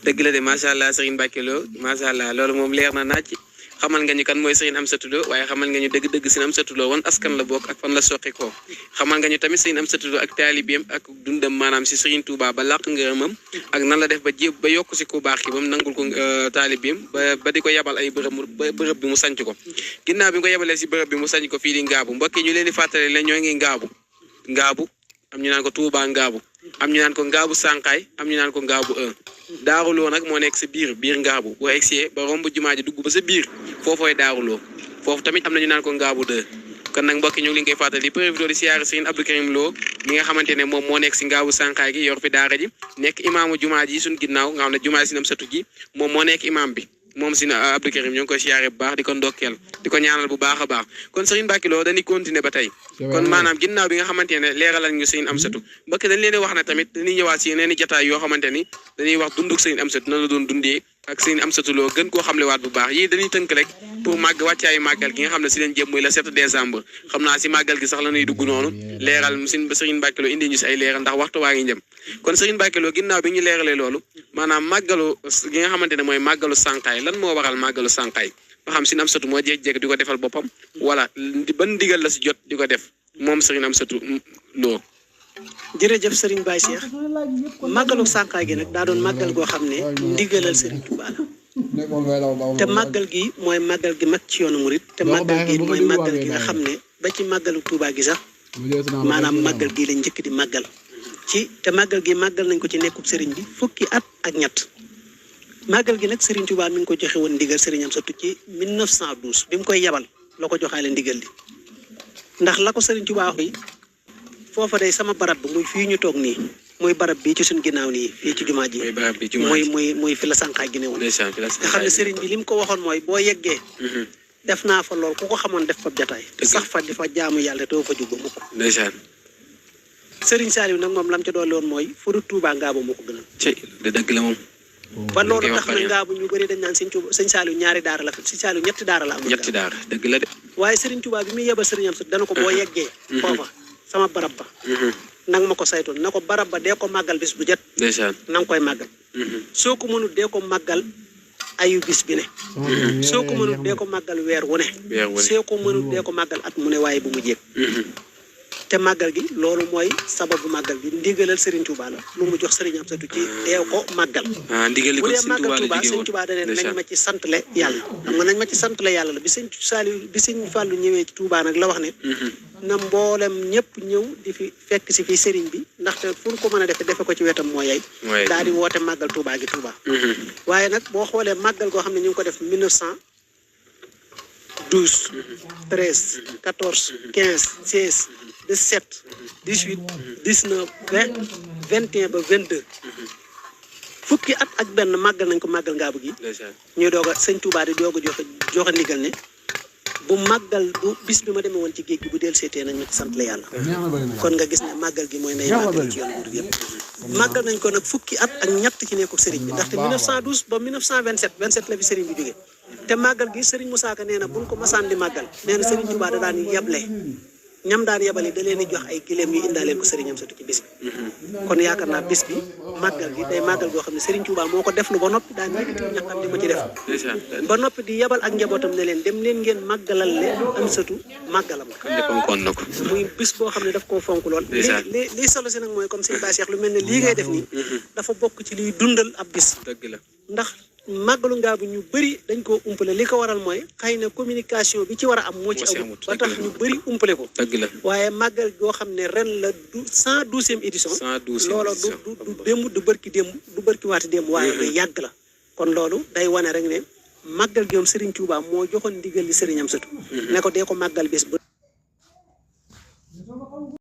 dëgg la de macha allah Serigne Mbacke Lo macha allah loolu moom leer na naaj xamal nga ñu kan mooy Serigne Amsatou Lo waaye xamal nga ñu dëgg-dëgg Serigne Amsatou Lo wan askan la bokk ak fan la soqi ko xamal nga ñu tamit Serigne Amsatou Lo ak taalibeem ak dundam maanaam si Serigne Touba ba làq ngërëmam ak nan la def ba jéb ba yokk si ku baax ki ba mu nangul ko taalibeem ba di ko yabal ay bërëb bi mu sanc ko ginnaaw bi nga ko yabalee si bërëb bi mu sanc ko fii di Ngaabu mbokk ñu leen di fàttali la ñoo ngi Ngaabu am ñu naan ko Touba Ngaabu am ñu naan ko Ngaabu Sànqaay am ñu naan ko Ngaabu 1 Daaru Lo nag moo nekk sa biir Ngaabu boo egsee ba romb jumaa ji dugg ba sa biir foofooy Daaru Lo foofu tamit am na ñu naan ko Ngaabu 2 kon nag mbokki ñu ngi leen koy fàttali profité di siyaare Serigne Abdou Karim Lo mi nga xamante ne moom moo nekk si Ngaabu Sànqaay gi yor fi daara ji nekk imaamu jumaa ji suñ ginnaaw nga xam ne jumaa Serigne Amsatou ji moom moo nekk imaam bi moom si Abdou Karim ñu ngi koy siyaare bu baax di ko ndokkeel di ko ñaanal bu baax a baax kon Serigne Mbacke Lo dañuy continuer ba tey kon maanaam ginnaaw bi nga xamante ne leeralal ñu Serigne Amsatou mbokk dañ leen di wax ne tamit dañuy ñëwaat si yeneen i jataay yoo xamante ni dañuy wax dunduk Serigne Amsatou na la doon dundee ak Serigne Amsatou Lo gën koo xamlewaat bu baax yii dañuy tënk rek pour màgg wàccaayu màggal gi nga xam ne si leen jëm muy le 7 décembre xam naa si màggal gi sax la ñuy dugg noonu leeral Serigne Mbacke Lo indi ñu si ay leeral ndax waxtu waa ngi jëm kon Serigne Mbacke Lo ginnaaw bi ñu leeralee loolu maanaam màggalu gi nga xamante ne mooy màggalu Sànqaay lan moo waral màggalu Sànqaay ba xam Serigne Amsatou moo jékki-jékki di ko defal boppam wala ban ndigal la si jot di ko def moom Serigne Amsatou Lo. jërëjëf Serigne Baye Cheikh màggalu Sànqaay gi nag daa doon màggal goo xam ne ndigalal Serigne Touba la te màggal gi mooy màggal gi mag ci yoonu murit te màggal gi mooy màggal gi nga xam ne ba ci màggalu Touba gi sax maanaam màggal gi lañ njëkk di màggal te màggal gi màggal nañ ko ci nekkub Serigne bi fukki at ak ñett màggal gi nag Serigne Touba mi ngi ko joxe woon ndigal Serigne Amsatou ci 1912 bi mu koy yabal la ko joxaale ndigal li ndax la ko Serigne Touba wax foofa day sama barab bi muy fii ñu toog nii muy barab bii ci suñ ginnaaw nii fii ci jumaa ji muy fi la Sànqaay gi ne woon nga xam ne Serigne bi li mu ko waxoon mooy boo yeggee def naa fa lool ku ko xamoon def fa jataay sax fa di fa jaamu yàlla doo fa jóg ba mukk Serigne Saliou nag moom lam ca doole woon mooy furu Touba Ngaabu moo ko gënal dëgg la moom ba loolu tax na Ngaabu ñu bëri dañ naan sëñ Saliou ñaari daara la sëñ Saliou ñetti daara la am ñetti daara dëgg la de waaye Serigne Touba bi muy yebal Serigne Amsatou dana ko boo yeggee foofa sama barab ba nang ma ko saytoon na ko barab ba dee ko màggal bis bu jot na nga koy màggal soo ko mënul dee ko màggal ayu bis bi ne soo ko mënul dee ko màggal weer wu ne soo ko mënul dee ko màggal at mu ne waaye bu mu jéeg te màggal gi loolu mooy sababu màggal gi ndigalal Serigne Touba la lu mu jox Serigne Amsatou ci dee ko màggal bu dee màggal Touba Serigne Touba da ne nañ ma ci santle yàlla xam nga nañ ma ci santle yàlla la bi Serigne Saliou bi Serigne Fallou ñëwee ci Touba nag la wax ne na mboolem ñëpp ñëw di fi fekk si fii Serigne bi ndaxte fu ñu ko mën a defe ko ci wetam moo yey daal di woote màggal Touba gi Touba waaye nag boo xoolee màggal goo xam ne ñu ngi ko def 1912 13 14 15 16 17 18 19 20 21 ba 22 fukki at ak benn màggal nañ ko màggal Ngaabu gi ñuy doog a sëñ Touba di doog a joxe ndigal ne bu màggal bu bis bi ma demee woon ci géej gi bu del seetee nañ ma ci sant la yàlla kon nga gis ne màggal gi mooy nay màggal ci yoon murid yëpp màggal nañ ko nag fukki at ak ñett ci nekkul Serigne bi ndaxte 1912 ba 1927 la fi Serigne bi jógee te màggal gi Serigne Moussa Ka nee na buñ ko masaan di màggal nee na Serigne Touba da daan yeble ñam daan yebali da leen di jox ay gileem yu indaaleel ko Serigne Amsatou ci bis bi kon yaakaar naa bis bi màggal gi day màggal goo xam ne Serigne Touba moo ko def lu ba noppi daan yëkkati ñaxam di ko ci def ba noppi di yebal ak njabootam ne leen dem leen ngeen màggalal leen Amsatou màggalam la muy bis boo xam ne daf koo fonk lool lii solo si nag mooy comme sëñ Ba Cheikh lu mel ne lii ngay def nii dafa bokk ci liy dundal ab bis ndax màggalu Ngaabu ñu bëri dañ koo umpale li ko waral mooy xëy na communication bi ci war a am moo ci amul ba tax ñu bëri umpale ko waaye màggal goo xam ne ren la 112e édition loola du démb du bërki démb du bërki waati démb waaye day yàgg la kon loolu day wane rek ne màggal gi moom Serigne Touba moo joxoon ndigal li Serigne Amsatou ne ko dee ko màggal bés ba